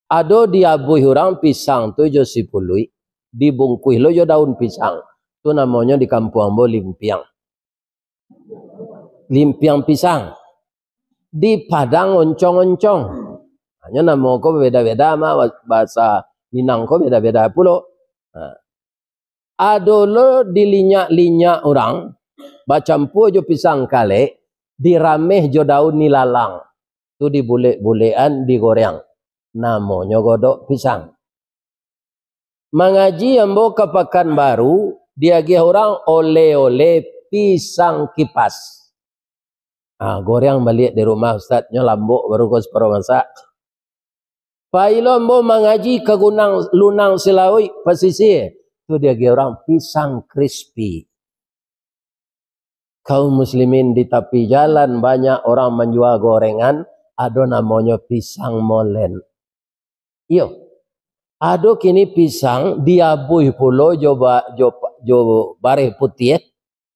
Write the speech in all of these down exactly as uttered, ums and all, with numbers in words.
Ado diabuih urang pisang tu jo sipuluik, dibungkuih lo jo daun pisang. Tu namonyo di kampuang ambo limpiang. Limpiang pisang. Di Padang oncong-oncong. Hanyo namo ko babeda-beda, mah, bahasa Minang ko beda-beda pulo. Nah. Ado lo dilinyak-linyak urang, bacampua jo pisang kalek, dirameh jo daun ilalang. Tu dibulek-bulekan, digoreng. Namonyo godok pisang. Mangaji ambo ka Pakanbaru, diagiah urang oleh-oleh pisang kipas. Ah, goreng baliak di rumah, Ustaz, nyo lambok baru ko saparo masak. Pailo ambo mangaji ka Gunang Lunang Silauik, pasisia. Tu diagiah urang pisang krispi. Kaum muslimin, di tapi jalan banyak orang manjua gorengan, ado namonyo pisang molen. Iyo. Ado kini pisang diabuih pulo jo ba-, jo, jo bareh putiah,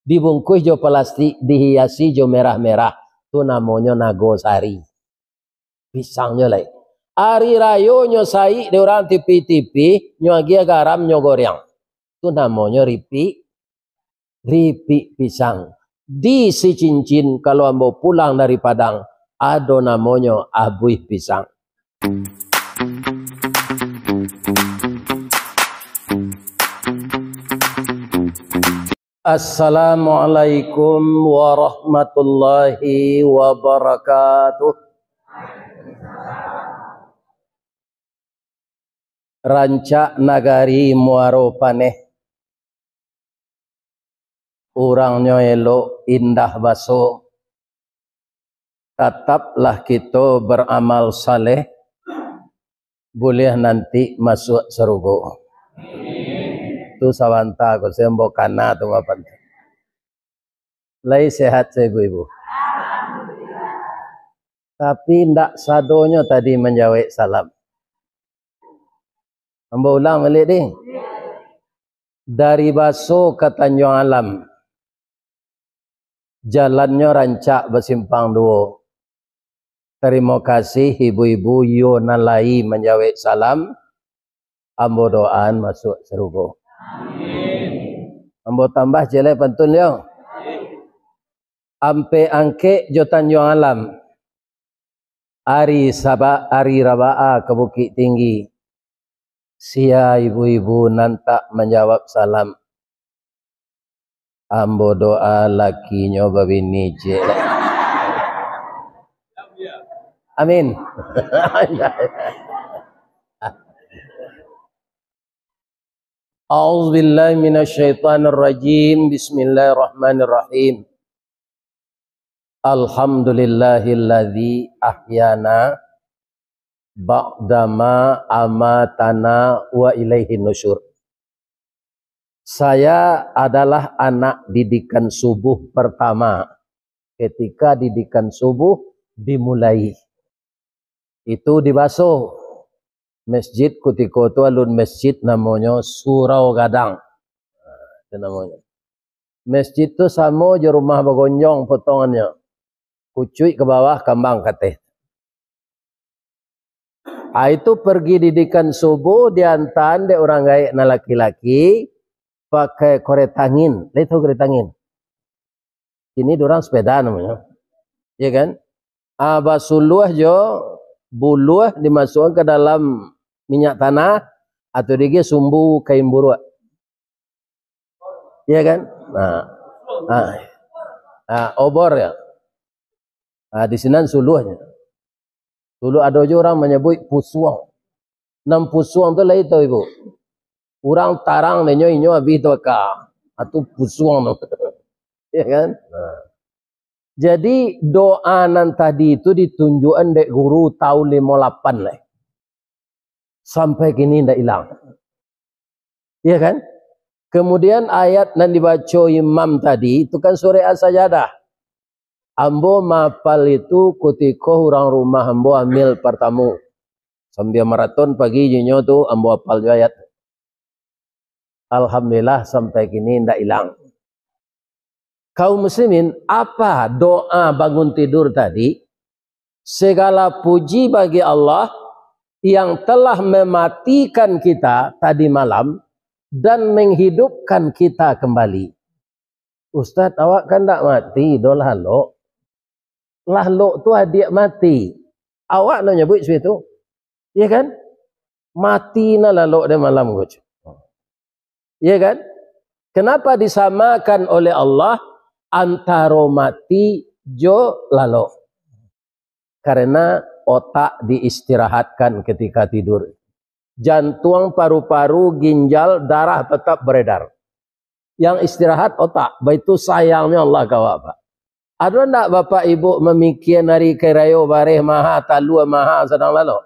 dibungkuih jo palastik, dihiasi jo merah-merah. Tu namonyo nago sari. Pisangnyo lai. Ari rayo nyo saik dek urang tipi-tipi, nyo agiah garam, nyo goreng. Tu namonyo ripik, ripik pisang. Di Sicincin, kalau ambo pulang dari Padang, ado namonyo abuih pisang. Assalamualaikum warahmatullahi wabarakatuh. Rancak nagari Muaro Paneh. Urangnyo elok, indah baso. Tataplah kito baramal saleh, buliah nanti masuak sarugo. Tu sabanta ko, sambo kana tu mapan. Lai sehat sa ibu-ibu? Tapi ndak sadonyo tadi manjawek salam. Ambo ulang baliak, ding. Dari Baso ka Tanjuang Alam, jalannyo rancak basimpang duo. Tarimo kasih ibu-ibu yo nan lai manjawek salam. Ambo doaan masuak sarugo. Ambo tambah ciek lai pantun yo. Ampek Angkek jo Tanjuang Alam. Ari Saba-, ari Rabaa ka Bukik Tinggi. Sia ibu-ibu nan tak manjawab salam? Ambo doa lakinyo babini ciek. Amin. A'udzubillahi minasyaitonirrajim. Bismillahirrahmanirrahim. Alhamdulillahilladzi ahyana ba'dama amatana wa ilaihin nusyur. Saya adalah anak didikan subuh pertama ketika didikan subuh dimulai. Itu di Baso. Masjid kutiko tu alun masjid, namonyo Surau Gadang. Nah, itu namonyo. Masjid tu samo jo rumah bagonjong potongannyo. Kucuik ka bawah, kambang ka ateh. Ah, itu pergi didikan subuh, diantaan dek urang gaek nan laki-laki, pakai koreta angin. Lai tahu koreta angin? Kini durang sepeda namonyo. Ya kan? Ah, basuluah jo buluah dimasukkan ke dalam minyak tanah, atau diagiah sumbu kain buruak. Iya kan? Nah. Nah. Nah, obor ya. Nah, di sinan suluahnyo. Dulu ado jo urang manyabuik pusuang. Nan pusuang tu lai tau, Ibu. Urang tarang denyo inyo abih tabaka. Atu pusuang tu. Ya kan? Nah. Jadi, doa nan tadi tu ditunjuakan dek guru tahun limo lapan lai. Sampai kini ndak ilang. Iya kan? Kemudian ayat nan dibaco imam tadi, itu kan surah As-Sajadah. Ambo maapal itu kutiko urang rumah ambo amil partamu. Sambil maraton pagi jinyo tu, ambo apal jo ayat. Alhamdulillah, sampai kini ndak ilang. Kaum muslimin, apa doa bangun tidur tadi? Segala puji bagi Allah, yang telah mematikan kita tadi malam dan menghidupkan kita kembali. Ustaz, awak kan ndak mati doh, lalok. Lalok tu adiak mati. Awak nak nyabuik situ. Iya kan? Mati nah lalok dek malam ko. Iya kan? Kenapa disamakan oleh Allah antaro mati jo lalok? Karena otak diistirahatkan ketika tidur. Jantuang, paru-paru, ginjal, darah tetap beredar. Yang istirahat otak. Baitu sayangnyo Allah ka awak, Pak. Ado ndak bapak ibu mamikia nari karayo bareh maha, talua maha, sadang lalok?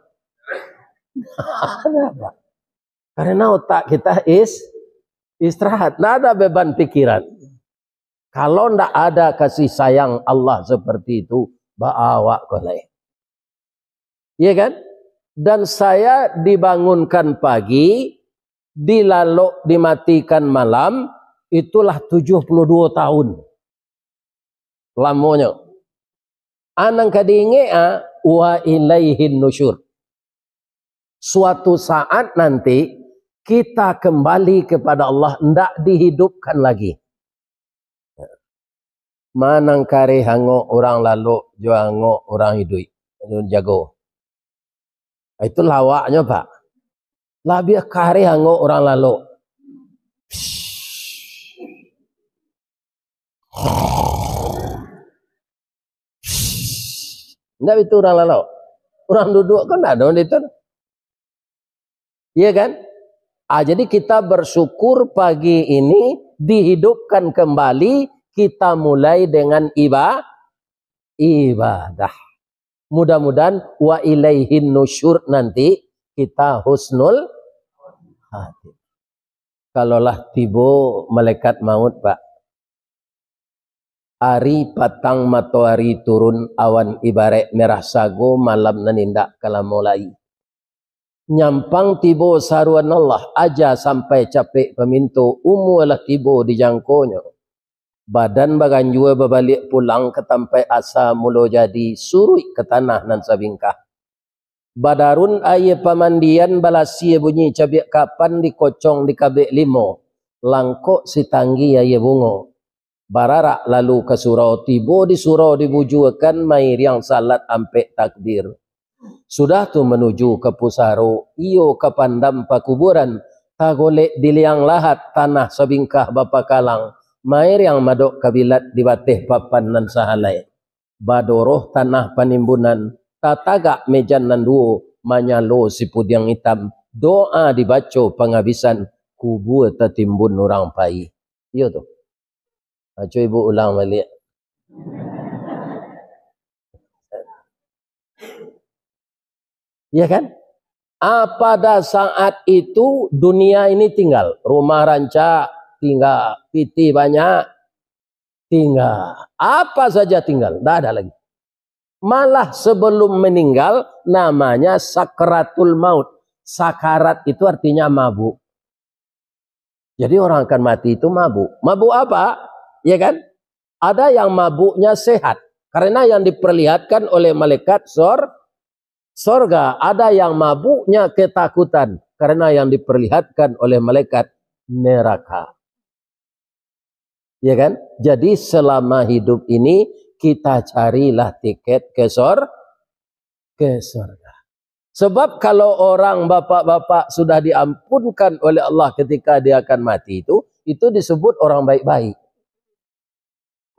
Ada, Pak. Karena otak kita is istirahat, ndak ada beban pikiran. Kalau ndak ada kasih sayang Allah seperti itu, baa awak ko lai. Iya kan? Dan saya dibangunkan pagi, dilalok, dimatikan malam, itulah tujuh puluh dua tahun lamonyo. A nan ka diingek, a, wa ilaihin nusyur. Suatu saat nanti, kita kembali kepada Allah, ndak dihidupkan lagi. Ma nan kareh angok urang lalok jo angok urang iduik? Jago. Itu lawaknyo, Pak. Labiah kareh angok urang lalok. Ndak itu urang lalok. Urang duduak kan ndak ada itu. Iya kan? Ah, jadi kita bersyukur pagi ini dihidupkan kembali, kita mulai dengan iba-, ibadah. Mudah-mudahan wa ilaihin nusyur nanti kita husnul khatimah. Kalau lah tibo malaikat maut, Pak, ari patang matoari turun, awan ibarek merah sago, malam nan indak ka lamo lai. Nyampang tibo saruan Allah, aja sampai capek paminto, umua lah tibo di jangkonyo. Badan baganjua babaliak pulang ka tampaik asa mulo jadi, suruik ka tanah nan sabingkah. Badarun aia pamandian, balasia bunyi cabiak kapan, dikocong dikabek limo, langkok sitanggi aia bungo. Bararak lalu ka surau, tibo di surau dibujuakan, mairiang salat ampek takbir. Sudah tu manuju ka pusaro, iyo ka pandam pakuburan, tagolek di liang lahat, tanah sabingkah bapakalang, mairiang madok kabilat di bateh papan nan sahalai. Badoroh tanah panimbunan, tatagak mejan nan duo, manyalo sipudiang itam, doa dibaco pangabisan, kubua tatimbun urang pai. Iyo tu. Baco ibu ulang baliak. Iya kan? Ah, pada saat itu dunia ini tinggal, rumah rancak tinggal, pitih banyak tinggal, apa saja tinggal, ndak ada lagi. Malah sebelum meninggal namanya sakaratul maut. Sakarat itu artinya mabuk. Jadi orang akan mati itu mabuk. Mabuk apa? Ya kan? Ada yang mabuknya sehat, karena yang diperlihatkan oleh malaikat sor-, sorga. Ada yang mabuknya ketakutan, karena yang diperlihatkan oleh malaikat neraka. Ya kan? Jadi selama hidup ini kita carilah tiket ke sor-, ke sorga. Sebab kalau orang bapak-bapak sudah diampunkan oleh Allah ketika dia akan mati itu, itu disebut orang baik-baik.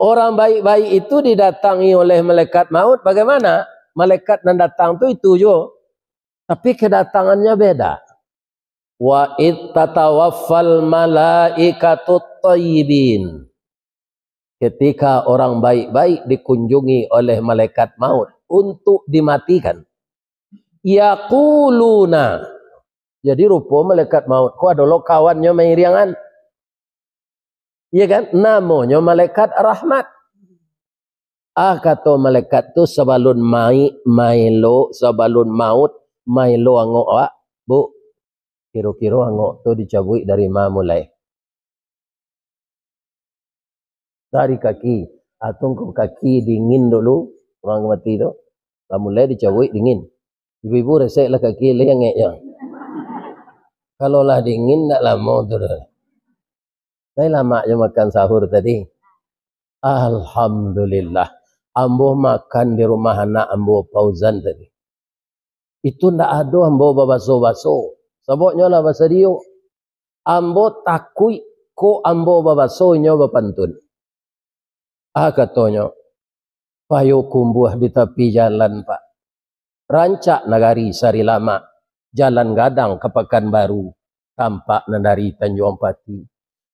Orang baik-baik itu didatangi oleh malaikat maut, bagaimana? Malaikat nan datang tu itu jo, tapi kedatangannya beda. Wa id tatawaffal malaikatut thayyibin. Ketika orang baik-baik dikunjungi oleh malaikat maut untuk dimatikan. Yaquluna. Jadi rupo malaikat maut ko adalah kawannyo mairiangan. Iya kan? Namonyo malaikat rahmat. Ah, kato malaikat tu, sabalun mai-, maelo, sabalun maut, maelo angok awak, Bu, kiro-kiro angok tu dicabuik dari ma mulai? Dari kaki. Ah, tungku kaki dingin dulu, urang mati tu. Lah mulai dicabuik dingin. Ibu-ibu resek lah kaki, lah angeknyo. Kalau lah dingin, ndak lamo tu doh. Tapi lamak jo makan sahur tadi. Alhamdulillah. Ambo makan di rumah anak ambo Fauzan tadi. Itu ndak ado ambo babaso-baso. Sababnyo lah basadio. Ambo takuik kok ambo babaso inyo bapantun. Ah, katonyo, "Payo kumbuah di tapi jalan, Pak. Rancak nagari Sari Lamak, jalan gadang ka Pakanbaru, tampak nan dari Tanjuang Pati.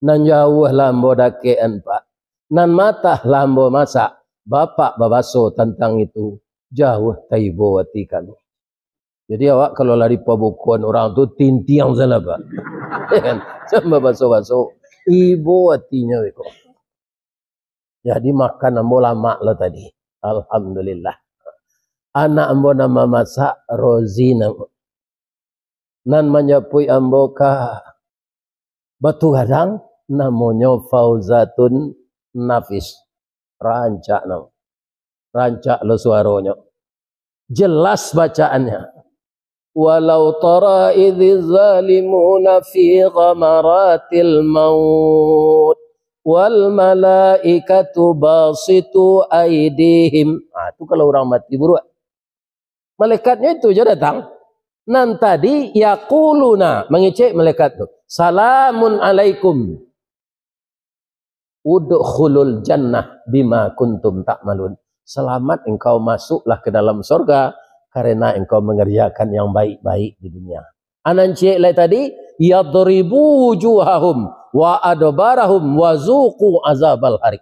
Nan jauah lah ambo dakekan, Pak. Nan matah lah ambo masak. Bapak babaso tantang itu, jauah taibo ati kami." Jadi awak kalau lah dipabukoan urang tu, tintiang salah, Pak. Ya kan? Samba baso-baso, ibo atinyo beko. Jadi makan ambo lamak lo tadi. Alhamdulillah. Anak ambo nan mamasak, Rozi namo. Nan manjapuik ambo ka Batu Gadang, namonyo Fauzatun Nafis. Rancak namo. Rancak lo suaronyo. Jelas bacaannya. "Walau tara idz zalimuna fi ghamaratil maut wal malaikatu basitu aidihim." Ah, tu kalau urang mati buruak. Malaikatnyo itu jo datang. Nan tadi, yaquluna, mangecek malaikat tu, "Salamun alaikum. Udkhulul jannah bima kuntum ta'malun." Selamat engkau masuklah ke dalam sorga karena engkau mengerjakan yang baik-baik di dunia. Anan ciek lai tadi, "Yadribu wujuhahum wa adbarahum wa zuqu azabal harik."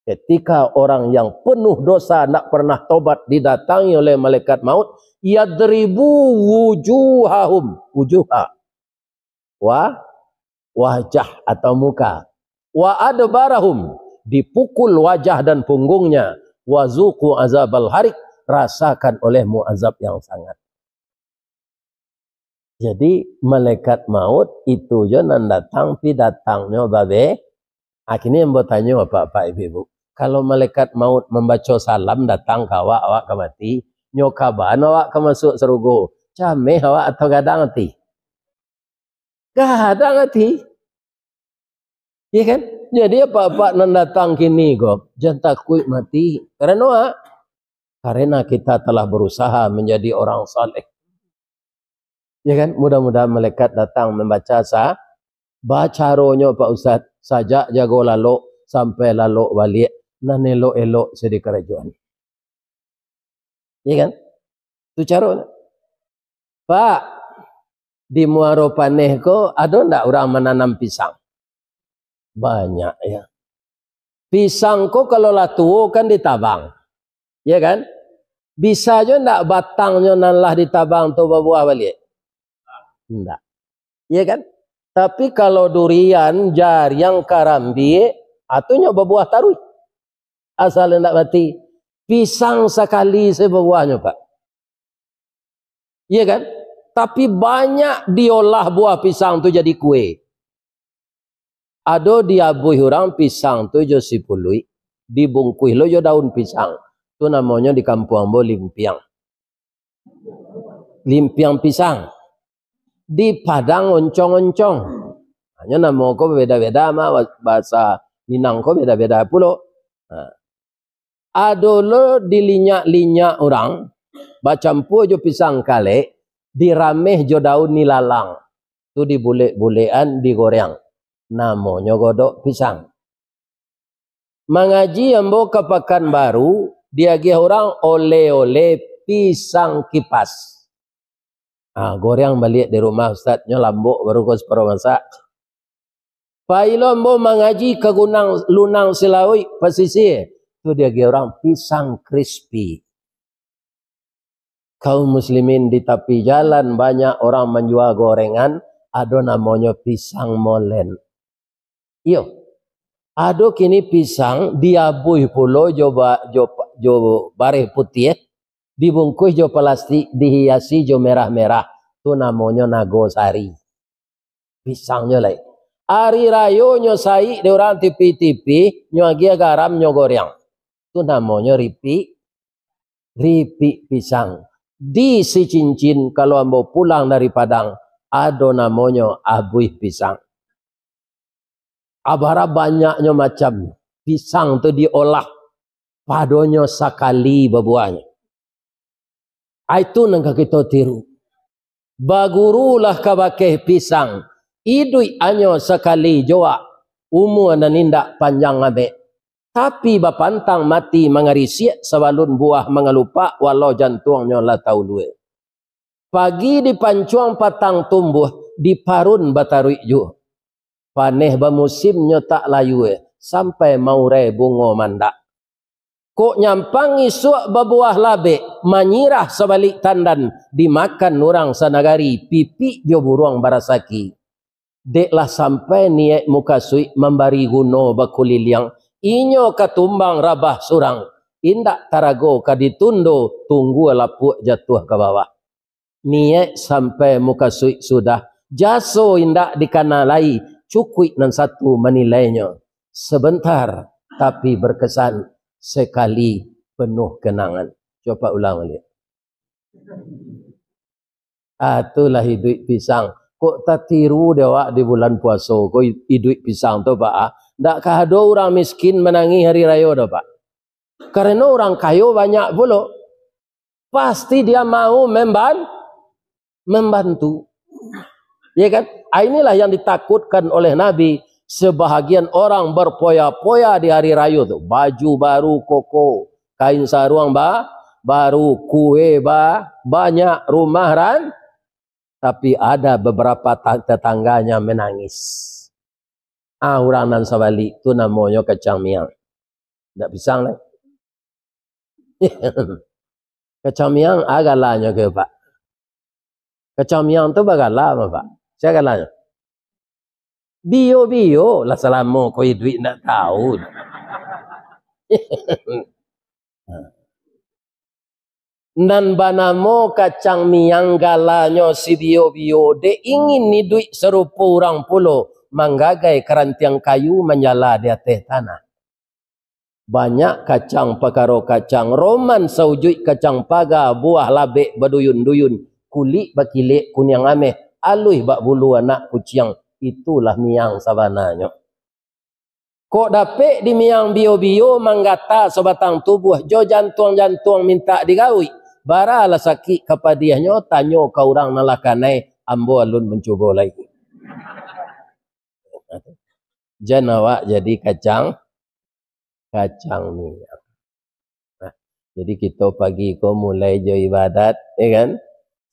Ketika orang yang penuh dosa, ndak pernah tobat, didatangi oleh malaikat maut, "Yadribu wujuhahum," wujuha, wa-, wajah atau muka, "wa adbarahum," dipukul wajah dan punggungnya, "wa zuqu azabal harik," rasakan olehmu azab yang sangat. Jadi, malaikat maut itu jo nan datang, pi datangnyo babe-, ah, kini ambo tanyo, Apak-apak, Ibu-ibu, kalau malaikat maut mambaco salam datang ka awak, awak ka mati, nyo kaban awak ka masuak sarugo, cameh awak atau gadang ati? Gadang ati. Iya kan? Jadi, apak-apak nan datang kini ko, jan takuik mati. Karano a-, karena kita telah berusaha menjadi orang saleh. Ya kan? Mudah-mudahan malaikat datang membaca sa-, bacaronyo, Pak Ustaz, sajak jago lalok sampai lalok baliak, nan elok-elok se dikarajoan. Ya kan? Tu caronyo. Pak, di Muaro Paneh ko ado ndak urang mananam pisang? Banyak, ya. Pisang ko kalau lah tuo kan ditabang. Ya kan? Bisa jo ndak batangnyo nan lah ditabang tu babuah baliak? Ndak. Ya kan? Tapi kalau durian, jariang, karambia, ah, tu nyo babuah taruih. Asal indak mati. Pisang sakali se babuahnyo, Pak. Iya kan? Tapi banyak diolah buah pisang tu jadi kue. Ado diabuih urang pisang tu jo sipuluik, dibungkuih lo jo daun pisang. Tu namonyo di kampuang ambo limpiang. Limpiang pisang. Di Padang oncong-oncong. Hanyo namo ko babeda-beda mah, bahasa Minang ko beda-beda pulo. Nah. Ado lo dilinyak-linyak urang, bacampua jo pisang kalek, dirameh jo daun nilalang. Tu dibulek-bulekan, digoreng. Namonyo godok pisang. Mangaji ambo ka Pakanbaru, diagiah urang oleh-oleh pisang kipas. Ah, goreng baliak di rumah, Ustaz. Nyo lambok baru ko saparo masak. Pai lo ambo mangaji ka Gunang Lunang Silauik, pasisia. Tu diagiah urang pisang krispi. Kaum muslimin, di tapi jalan banyak orang manjua gorengan, ado namonyo pisang molen. Iyo, ado kini pisang diabuih pulo jo ba-, jo, jo bareh putiah, dibungkuih jo palastik, dihiasi jo merah-merah, tu namonyo nago sari. Pisangnyo lai. Ari rayonyo saik dek urang tipi-tipi, nyo agiah garam, nyo goreng. Tu namonyo ripik, ripik pisang. Di Sicincin, kalau ambo pulang dari Padang, ado namonyo abuih pisang. Abara banyaknyo macam pisang tu diolah, padonyo sakali babuahnyo. Ai tu nan ka kito tiru. Bagurulah ka bakeh pisang, iduik anyo sakali joak, umua nan indak panjang abek. Tapi bapantang mati mangarisiak sabalun buah mangalupak, walau jantuangnyo lah taulua. Pagi dipancuang patang tumbuah, diparun bataruik juo. Paneh bamusimnyo tak layua, sampai maurai bungo mandak. Kok nyampang isuak babuah labek, manyirah sabalik tandan, dimakan urang sanagari, pipik jo buruang barasaki. Dek lah sampai niaik mukasuik mambari guno bakuliliang, inyo ka tumbang rabah surang, indak tarago ka ditundo, tunggua lapuak jatuah ka bawah. Niaik sampai mukasuik sudah, jaso indak dikana lai, cukuik nan satu manilainyo. Sebentar, tapi berkesan, sekali penuh kenangan. Coba ulang balik. Ah, itulah iduik pisang. Kok tatiru dek awak di bulan puaso ko i-, iduik pisang tu, Pak, ah? Ndak ka ado urang miskin manangih hari rayo doh, Pak. Kareno urang kayo banyak pulo. Pasti dia mau memban-, membantu. Ya kan? Ah, inilah yang ditakutkan oleh Nabi. Sebahagian orang berpoya-poya di hari rayo tu. Baju baru koko, kain saruang ba-, baru, kue ba-, banyak, rumah ran-, tapi ada beberapa ta-, tetangganya menangis. Ah, urang nan sabalik tu namonyo kacang miang. Ndak pisang lai. Kacang miang, ah, galanyo ke, Pak? Kacang miang tu bagala mah, Pak? Sia galanyo? Bio-bio lah, salamo ko iduik ndak tahu. Nan banamo kacang miang galanyo si bio-bio, dek ingin iduik sarupo urang pulo, manggagai karantiang kayu manjala di ateh tanah. Banyak kacang pakaro kacang, roman saujuik kacang paga, buah labek baduyun-duyun, kulik bakilek kuniang ameh, aluih bak bulu anak kuciang, itulah miang sabananyo. Kok dapek di miang bio-bio manggata sabatang tubuah, jo jantuang-jantuang mintak digauik, baralah sakik ka padiahnyo, tanyo ka urang nan lah kanai, ambo alun mancubo lai. Jan awak jadi kacang, kacang miang. Nah, jadi kito pagi ko mulai jo ibadat, ya kan?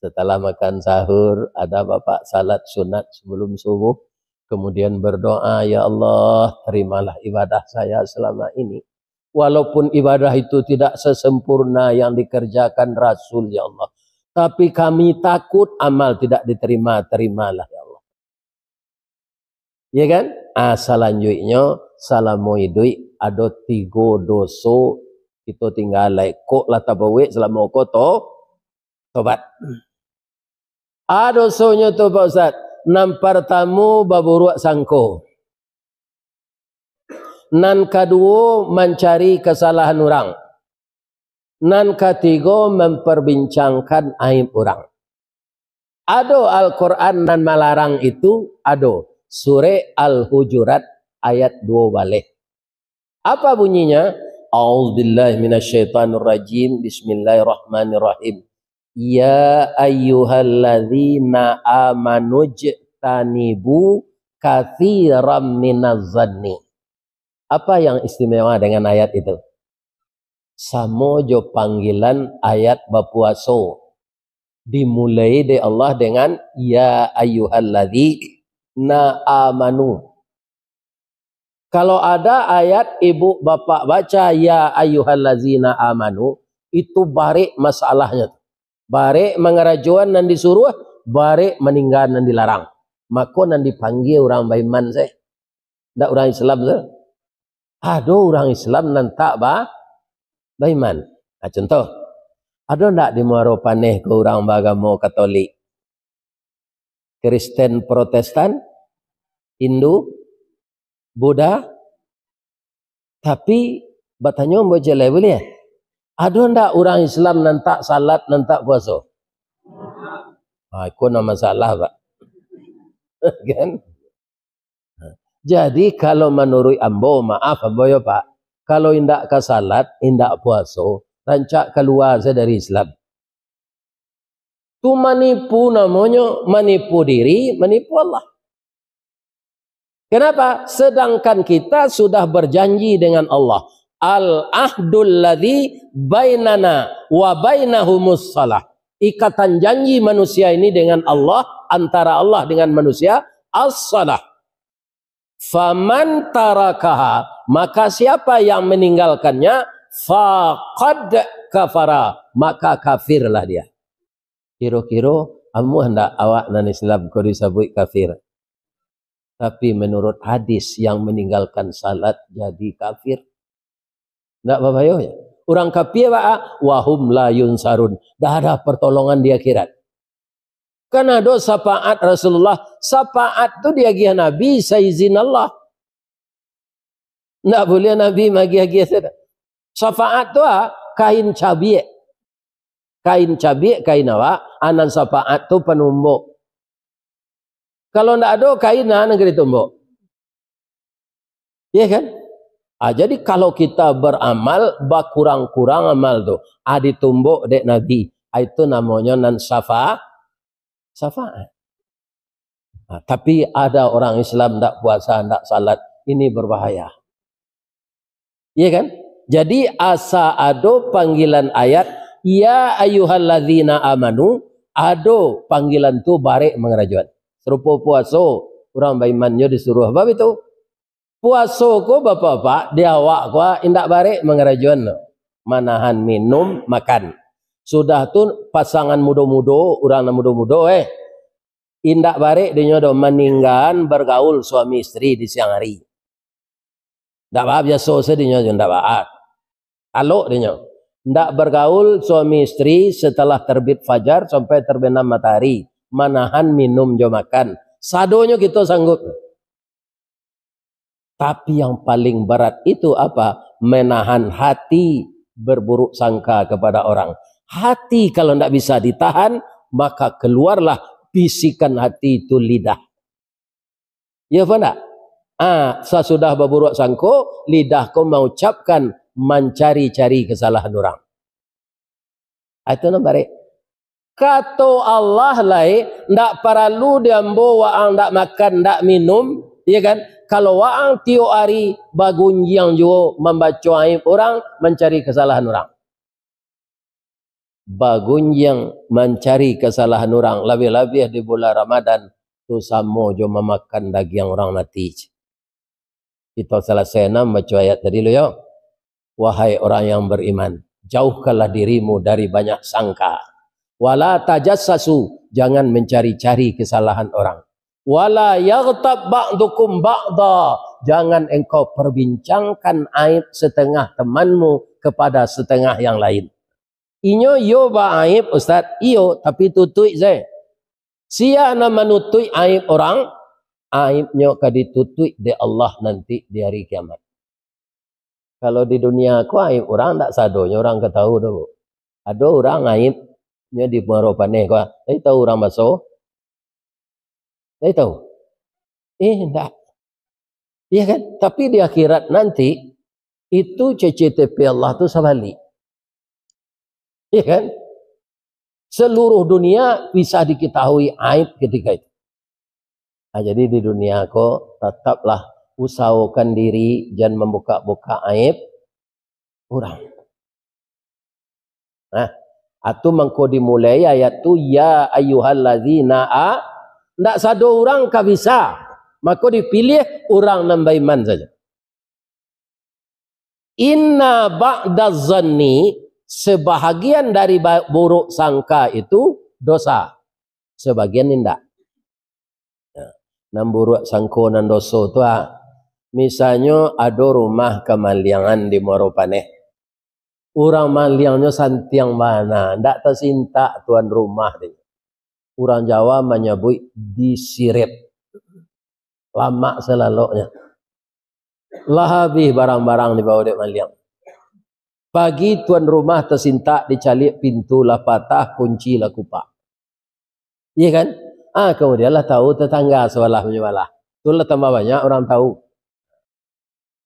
Setelah makan sahur, ada bapak salat sunat sebelum subuh, kemudian berdoa, "Ya Allah, terimalah ibadah saya selama ini. Walaupun ibadah itu tidak sesempurna yang dikerjakan Rasul, ya Allah, tapi kami takut amal tidak diterima, terimalah, ya Allah." Ya kan? Ah, salanjuiknyo, salamo iduik, ado tigo doso kito tinggalai. Kok lah tabuek salamo ko to-, tobat. Ah, dosonyo tu, Pak Ustaz. Nan partamo, baburuak sangko. Nan kaduo, mancari kasalahan urang. Nan katigo, memperbincangkan aib urang. Ado Al-Quran nan malarang itu? Ado. Surek Al-Hujurat ayat duo baleh. Apa bunyinya? A'udzubillahi minasyaitonirrajim. Bismillahirrahmanirrahim. "Ya ayyuhalladzina amanu jtanibu katsiran minaz zanni." Apa yang istimewa dengan ayat itu? Samo jo panggilan ayat bapuaso. Dimulai dek Allah dengan, "Ya ayyuhalladzina amanu." Kalau ada ayat ibu bapak baca, "Ya ayyuhallazina amanu," itu barek masalahnyo tu. Barek mangarajoan nan disuruah, barek maningga nan dilarang. Mako nan dipanggia urang baiman sae. Ndak urang Islam tu. Ado urang Islam nan tak ba-, baiman. Nah, contoh, ado ndak di Muaro Paneh ko urang baagamo Katolik? Kristen Protestan, Hindu, Buddha, tapi batanyo ambo ciek lai buliah? Ado ndak urang Islam nan tak salat, nan tak puaso? Ha, iko nan masalah, Pak. Kan? Jadi, kalau manuruik ambo, maaf ambo yo, Pak, kalau indak ka salat, indak puaso, rancak kalua se dari Islam. Tu manipu namonyo, manipu diri, manipu Allah. Kenapa? Sedangkan kita sudah berjanji dengan Allah. Al-ahdul ladzi bainana wa bainahumus shalah. Ikatan janji manusia ini dengan Allah, antara Allah dengan manusia, as-shalah. Faman tarakaha, maka siapa yang meninggalkannya, faqad kafara, maka kafirlah dia. Kiro-kiro amuah ndak awak nan Islam ko disabuik kafir? Tapi menurut hadis, yang meninggalkan salat jadi kafir. Ndak babayo ya? Urang kafir, Pak, wahum la yunsarun. Dah ada pertolongan di akhirat. Kan ado syafaat Rasulullah. Syafaat tu diagiah Nabi saizin Allah. Ndak buliah Nabi magiah-giah sajo. Syafaat tu, ah, kain cabiak. Kain cabiak, kain awak, anan syafaat tu panumbok. Kalau ndak ado kain, nah, nan ka ditumbok. Iya kan? Ah, jadi kalau kita beramal, bakurang-kurang amal tu, ah, ditumbok dek Nabi. Ah, itu namonyo nan syafa-, syafaat. Nah, tapi ada orang Islam ndak puasa, ndak salat. Ini berbahaya. Iya kan? Jadi, asa ado panggilan ayat, "Ya ayyuhalladzina amanu," ado panggilan tu barek mangarajoan. Sarupo puaso, urang baiman nyo disuruah. Bab itu, puaso ko, Bapak-bapak, di awak ko indak barek mangarajoan tu. Manahan minum, makan. Sudah tu, pasangan mudo-mudo, urang nan mudo-mudo, eh, indak barek dinyo doh maninggaan bergaul suami isteri di siang hari. Ndak baa, biaso se dinyo, ndak baa. Alok dinyo. Ndak bergaul suami isteri setelah terbit fajar sampai terbenam matahari. Manahan minum jo makan. Sadonyo kito sanggup. Tapi yang paling berat itu apa? Menahan hati berburuk sangka kepada orang. Hati kalau ndak bisa ditahan, maka keluarlah bisikan hati itu lidah. Ya apa ndak? Ah, sasudah baburuk sangko, lidah ko maucapkan, mancari-cari kesalahan urang. Ah, itu nan barek. Kato Allah lai, ndak paralu di ambo waang ndak makan, ndak minum, iya kan? Kalau waang tiok ari bagunjiang juo mambaco aib urang, mancari kesalahan urang. Bagunjiang mancari kasalahan urang, labiah-labiah di bulan Ramadan, tu samo jo mamakan dagiang urang mati. Kito salasai nan baco ayat tadi lu yo. Wahai orang yang beriman, jauhkanlah dirimu dari banyak sangka. Wala tajassasu, jangan mencari-cari kesalahan orang. Wala yaghtab ba'dukum ba'da, jangan engkau perbincangkan aib setengah temanmu kepada setengah yang lain. Inyo iyo baaib, Ustaz, iyo, tapi tutuik se. Sia nan manutuik aib orang, aibnyo ka ditutuik dek Allah nanti di hari kiamat. Kalau di dunia ko aib urang ndak sadonyo urang ka tahu doh. Ado urang aibnyo di Muaro Paneh ko, tapi tahu urang baso? Ndak tahu? Eh, ndak. Iya kan? Tapi di akhirat nanti, itu C C T V Allah tu sabalik. Iya kan? Seluruh dunia bisa diketahui aib ketika itu. Nah, jadi di dunia ko, tetaplah usahakan diri, jan mambuka-buka aib urang. Nah, atu mangko dimulai ayat tu, "Ya ayyuhallazina a-," ndak sado urang ka bisa. Mako dipiliah urang nan baiman sajo. "Inna ba'daz zanni," sebahagian dari ba-, buruk sangka itu dosa. Sebagian indak. Nah, nan buruak sangko nan doso tu, ah, misalnyo ado rumah kamaliangan di Muaro Paneh. Urang maliangnyo santiang bana, ndak tasintak tuan rumah tu. Urang Jawa manyabuik disirep. Lamak salaloknyo. Lah abih barang-barang dibawa dek maliang. Pagi tuan rumah tasintak, dicaliak pintu lah patah, kunci lah kupak. Iya kan? Ah, kemudian lah tahu tetangga sabalah manyabalah. Tu lah tambah banyak urang tahu.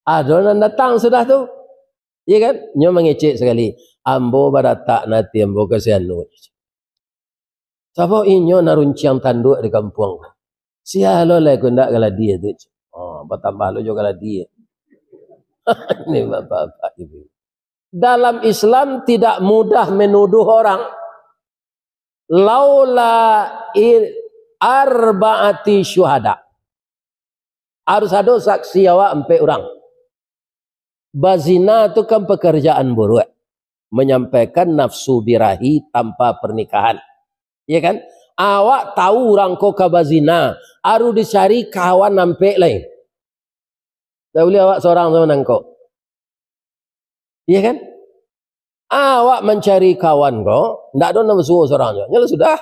Ado nan datang sudah tu. Iya kan? Nyo mangecek sakali, "Ambo baratak nan ati ambo ka si anu." Sabab inyo nan runciang tanduak di kampuang. Sia lo lai ko ndak galadi tu. Oh, batambah lo jo galadi. Ini bapak-bapak ibu. Dalam Islam tidak mudah menuduh orang. Laula i-, arba'ati syuhada. Harus ado saksi awak ampek urang. Bazina tu kan pekerjaan buruak, menyampaikan nafsu birahi tanpa pernikahan. Ya kan? Awak tahu urang ko ka bazina, aru dicari kawan ampek lain. Tak boleh awak sorang sama nangko. Iya kan? Awak mancari kawan ko, ndak ado nan basuo sorang jo. Nyo lah sudah.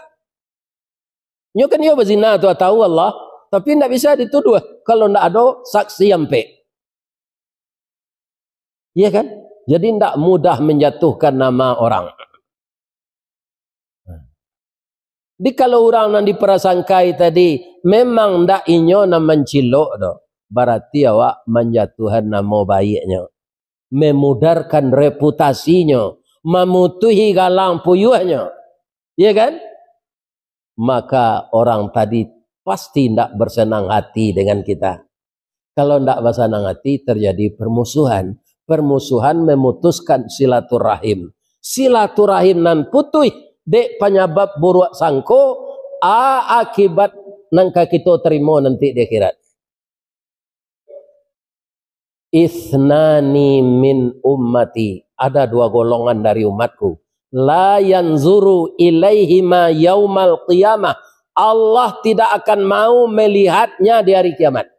Nyo kan iyo bazina tu tahu Allah, tapi ndak bisa dituduh kalau ndak ado saksi ampek. Iya kan? Jadi ndak mudah menjatuhkan nama orang. Jadi kalau urang nan diprasangkai tadi memang ndak inyo nan mancilok doh, barati awak manjatuhan namo baiknyo, memudarkan reputasinyo, mamutuhi galang puyuahnyo. Iya kan? Maka orang tadi pasti ndak bersenang hati dengan kita. Kalau ndak basanang hati, terjadi permusuhan. Permusuhan memutuskan silaturahim. Silaturahim nan putuih dek panyabab buruak sangko, a-, akibat nan ka kito tarimo nanti di akhirat. "Isnani min ummati," ada dua golongan dari umatku. "La yanzuru ilaihima yaumal qiyamah," Allah tidak akan mau melihatnya di hari kiamat.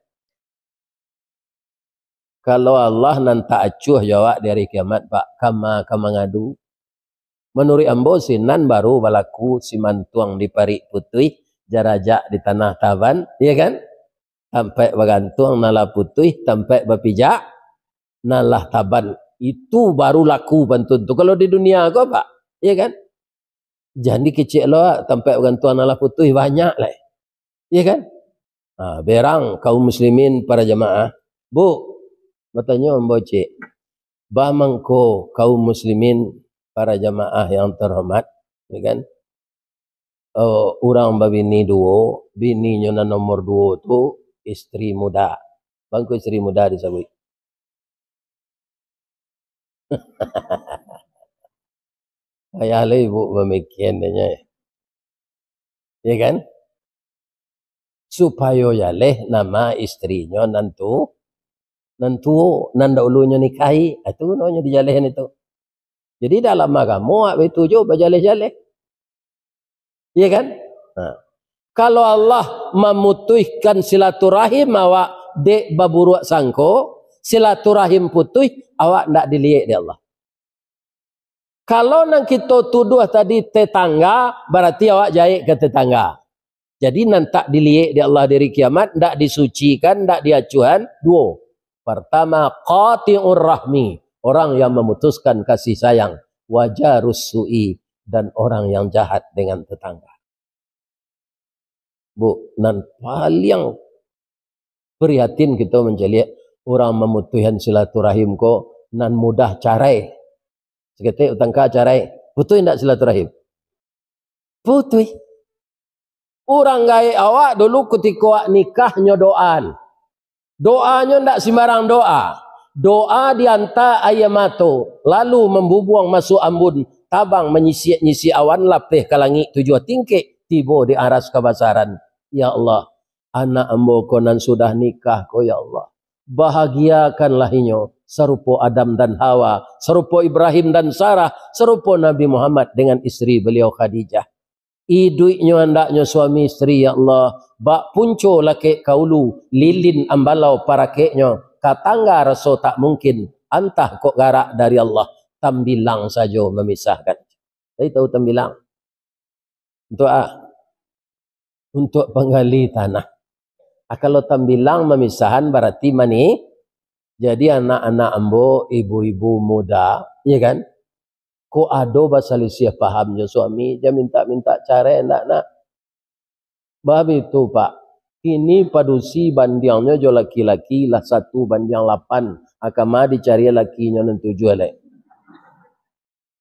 Kalau Allah nan tak acuah jo awak di hari kiamat, Pak, kama ka mangadu? Manuruik ambo, sinan baru balaku simantuang di parik putuih, jarajak di tanah taban, iya kan? Tampaik bagantuang nan lah putuih, tampaik bapijak nan lah taban. Itu baru laku pantun tu. Kalau di dunia ko, Pak, iya kan? Jan dikecek lo, tampaik bagantuang nan lah putuih banyak lai. Iya kan? Ha, berang kaum muslimin para jamaah. Bu, batanyo ambo cek, ba mangko kaum muslimin para jamaah yang terhormat, ya kan? Oh, urang babini duo, bininyo nan nomor duo tu istri muda. Bangko istri muda disabuik. Payah lo ibu mamikian dek nyo. Ya kan? Supayo jaleh nama istrinyo nan tu, nan tuo, nan daulunyo nikahi. Ah, tu namonyo dijalehan itu. Jadi dalam agamo, awak itu jo bajaleh-jaleh. Iya kan? Nah, kalau Allah mamutuihkan silaturahim awak dek baburuak sangko, silaturahim putuih, awak ndak diliek dek Allah. Kalau nan kito tuduah tadi tetangga, barati awak jahek ka tetangga. Jadi nan tak diliek dek Allah di hari kiamat, ndak disucikan, ndak diacuhan, duo. Pertama, qati'ur rahmi, orang yang memutuskan kasih sayang, wa jarus su'i, dan orang yang jahat dengan tetangga. Bu, nan paliang prihatin kito mancaliak urang mamutuihan silaturahim ko nan mudah carai. Saketek batangka carai, putuih ndak silaturahim? Putuih. Urang gaek awak dulu kutiko awak nikah nyo doaan. Doanyo ndak simbarang doa. Doa dianta aia mato, lalu mambubuang masuak ambun, tabang manyisiak-nyisiak awan, lapeh ka langik tujuah tingkek, tibo di aras kabasaran. Ya Allah, anak ambo ko nan sudah nikah ko, ya Allah, bahagiakanlah inyo, sarupo Adam dan Hawa, sarupo Ibrahim dan Sarah, sarupo Nabi Muhammad dengan isteri beliau Khadijah. Iduiknyo andaknyo suami isteri, ya Allah, bak punco lakek ka ulu, lilin ambalau parakeknyo, ka tangga raso tak mungkin, antah kok garak dari Allah, tambilang sajo mamisahkan. Jadi tahu tambilang? Untuk a? Untuk panggali tanah. Ah, kalau tambilang mamisahan barati mani-, Jadi anak-anak ambo, ibu-ibu muda, ya kan? Kok ado basalisiah paham jo suami, jan mintak-mintak carai, ndak nak. Bab itu, Pak. Kini padusi bandiangnyo jo laki-laki lah satu bandiang lapan. Ah, kama dicari lakinyo nan tujuah lai.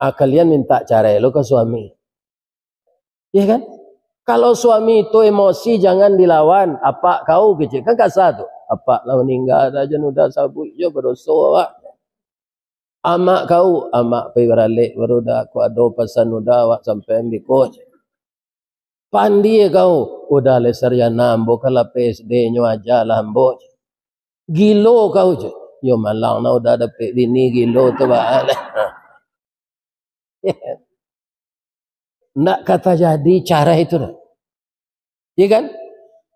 Ah, kalian mintak carai lo ka suami. Iya kan? Kalau suami itu emosi, jangan dilawan. "Apak kau," kecek. Kan kasa tu. "Apak lah maningga dah, jan udah sabuik jo badoso awak." "Amak kau," "Amak pai baralek baru dah, kok ado pasan udah awak sampaian biko." Pandie kau, "Udah lai sarjana ambo, ka lah P S D nyo aja lah ambo." "Gilo kau," cek. "Yo malang nah, udah dapek bini gilo tu baa lai." Ndak ka tajadi carai tu doh. Iya kan?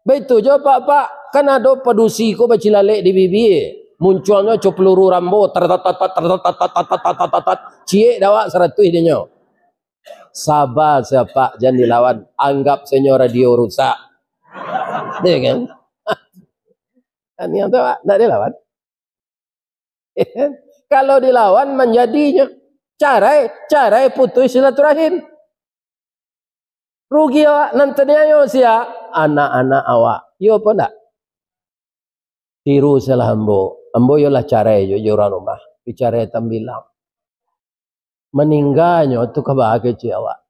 Baitu jo, Pak, Pak. Kan ado padusi ko bacilalek di bibia. Muncuangnyo co peluru Rambo, tar, tar, tar, tar, tar, tar, tar, tar, tar, tar, tar, tar. Ciek dek awak saratuih dinyo. Saba sajo, Pak, jan dilawan. Anggap sajo radio rusak. Iya kan? Kan yang tu, Pak, ndak dilawan. Kalau dilawan, manjadinyo carai, carai putuih silaturahim. Rugi awak, nan taniayo sia? Anak-anak awak. Iyo apo ndak? Tiru salah ambo. Ambo iyolah carai jo, jo urang rumah. Dicarai tambilang. Maningganyo tu ka baa kecek awak.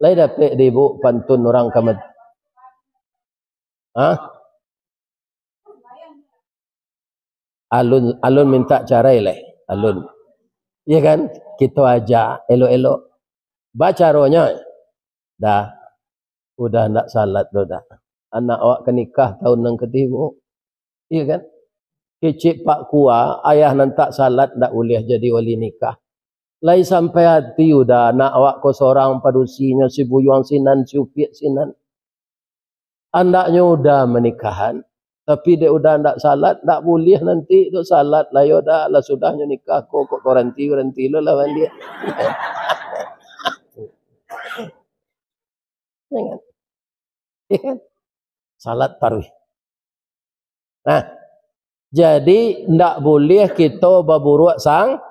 Lai dapek di ibu pantun urang ka mat-, ha? Alun, alun mintak carai lai, alun. Iya kan? Kito aja elok-elok. Bacaronyo, dah, udah ndak salat doh dah. Anak awak ka nikah tahun nan katigo. Iya kan? Kecek Pak Kua, ayah nan tak salat ndak buliah jadi wali nikah. Lai sampai ati udah anak awak ko sorang padusinyo, si Buyuang sinan, si Upiak sinan. Andaknyo udah manikahan, tapi dek udah ndak salat, ndak buliah nanti tu salat lah, yo dah, lah sudahnyo nikah ko, kok baranti-baranti lo lah mandiak. Ingat. Iya kan? Salat tarawih. Nah, jadi ndak buliah kito baburuak sang-,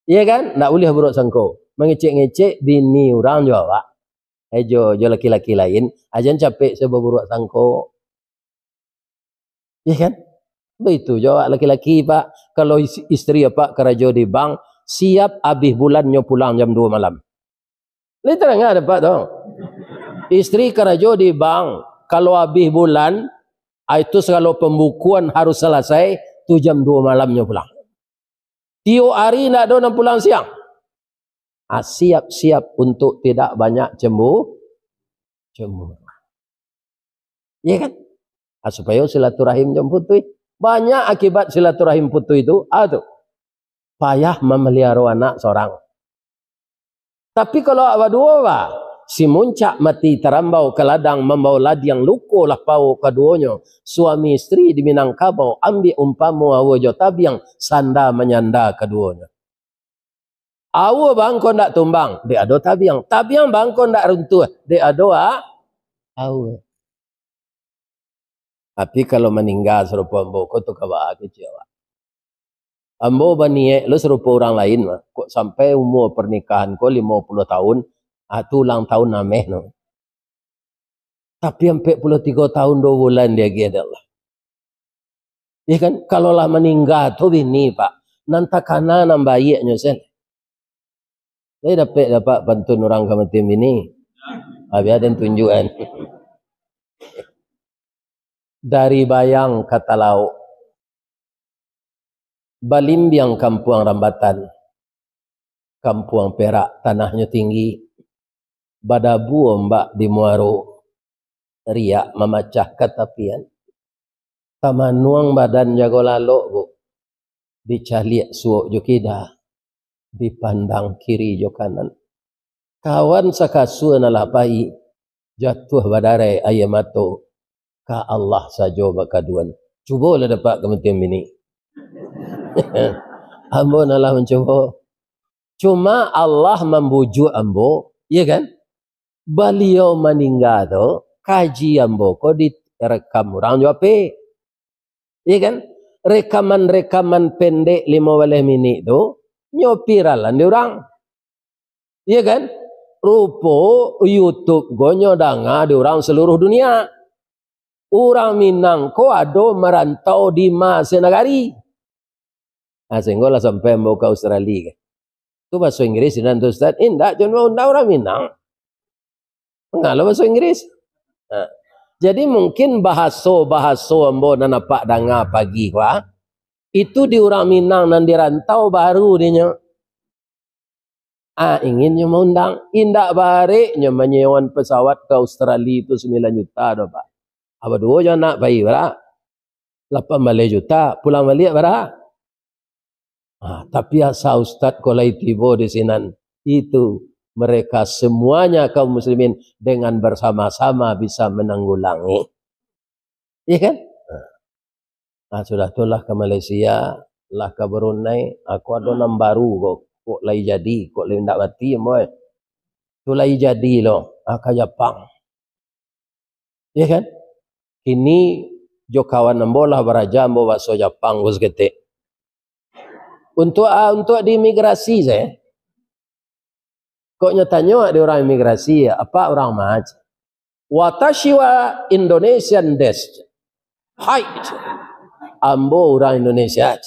iya kan? Ndak buliah buruak sangko. Mangecek-ngecek bini urang jo awak. Eh, jo, jo laki-laki lain, ajan capek sajo baburuak sangko. Iya kan? Baitu jo awak laki-laki, Pak. Kalau is-, isteri apak karajo di bank, siap abih bulan nyo pulang jam duo malam. Lai tadanga dek apak tu. Isteri karajo di bank, kalau abih bulan, ah, itu sagalo pambukuan harus salasai, tu jam duo malam nyo pulang. Tiok ari ndak ado nan pulang siang. Ah, siap-siap untuk tidak banyak cembu-, cemburu. Iya kan? Ah, supayo silaturahim jan putuih. Banyak akibat silaturahim putuih tu, ah, tu. Payah mamaliharo anak sorang. Tapi kalau awak baduo, bah, si muncak mati tarambau ka ladang, mambao ladiang luko lah pao kaduonyo. Suami isteri di Minangkabau, ambiak umpamo aua jo tabiang, sanda manyanda kaduonyo. Aua bangko ndak tumbang, dek ado tabiang. Tabiang bangko ndak runtuah, dek ado a-, aua. Tapi kalau maningga sarupo ambo ko tu ka baa kecek awak. Ambo baniaik lo sarupo urang lain mah. Kok sampai umua parnikahan ko limo puluah tahun, ah, tu ulang tahun ameh no. Tapi ampek puluah tigo tahun duo bulan diagiah dek Allah. Ya kan? Kalau lah maningga tu bini, Pak, nan takana nan baiaknyo sen. Lai dapek dek apak pantun urang kamatian bini? Habis ado tunjuakan. Dari Bayang ka Talauk, balimbiang kampuang Rambatan, kampuang Perak tanahnyo tinggi, badabu ombak di muaro, riak mamacah ka tapian. Tamanuang badan jago lalok, Bu. Dicaliak suok jo kida, dipandang kiri jo kanan. Kawan sakasua nan lah pai, jatuah badarai aia mato, ka Allah sajo bakaduan. Cubolah dek apak kamatian bini. Ambo nan lah mancubo. Cuma Allah mambujuak ambo, iya kan? Baliau maningga tu, kaji ambo ko direkam urang jo H P. Iya kan? rekaman-rekaman pendek limo baleh minik tu, nyo viralan di urang. Iya kan? Rupo YouTube ko nyo danga di urang saluruh dunia. Urang Minang ko ado marantau di ma sanagari. Nah, sehinggo lah sampai ambo ka Australia kan. Tu bahaso Inggris sinan tu, Ustaz. Indak, cuma undang urang Minang. Ngalo bahaso Inggris. Nah, jadi mungkin bahaso-bahaso ambo nan apak danga pagi ko, ah, itu di urang Minang nan di rantau baru dinyo. Ah, ingin nyo maundang, indak barek nyo manyewan pesawat ka Australia tu sambilan juta doh, Pak. Apo duo jo anak pai bara? Lapan baleh juta, pulang baliak bara? Ah, tapi asa ustaz ko lai tibo di sinan, itu mereka semuanya kaum muslimin dengan bersama-sama bisa menanggulangi. Iya kan? Nah, sudah tu lah ka Malaysia, lah ka Brunei, aku ado nan baru ko, kok lai jadi, kok lai indak mati, ambo, eh. Tu lai jadi lo, ah, ka Japang. Iya kan? Kini jo kawan ambo lah baraja ambo bahaso Japang ko saketek. Untuk, ah, untuk di imigrasi sajo. Kok nyo tanyo di urang imigrasi, "Apak urang ma?" "Watashi wa Indonesian desu." "Hai." "Ambo urang Indonesia."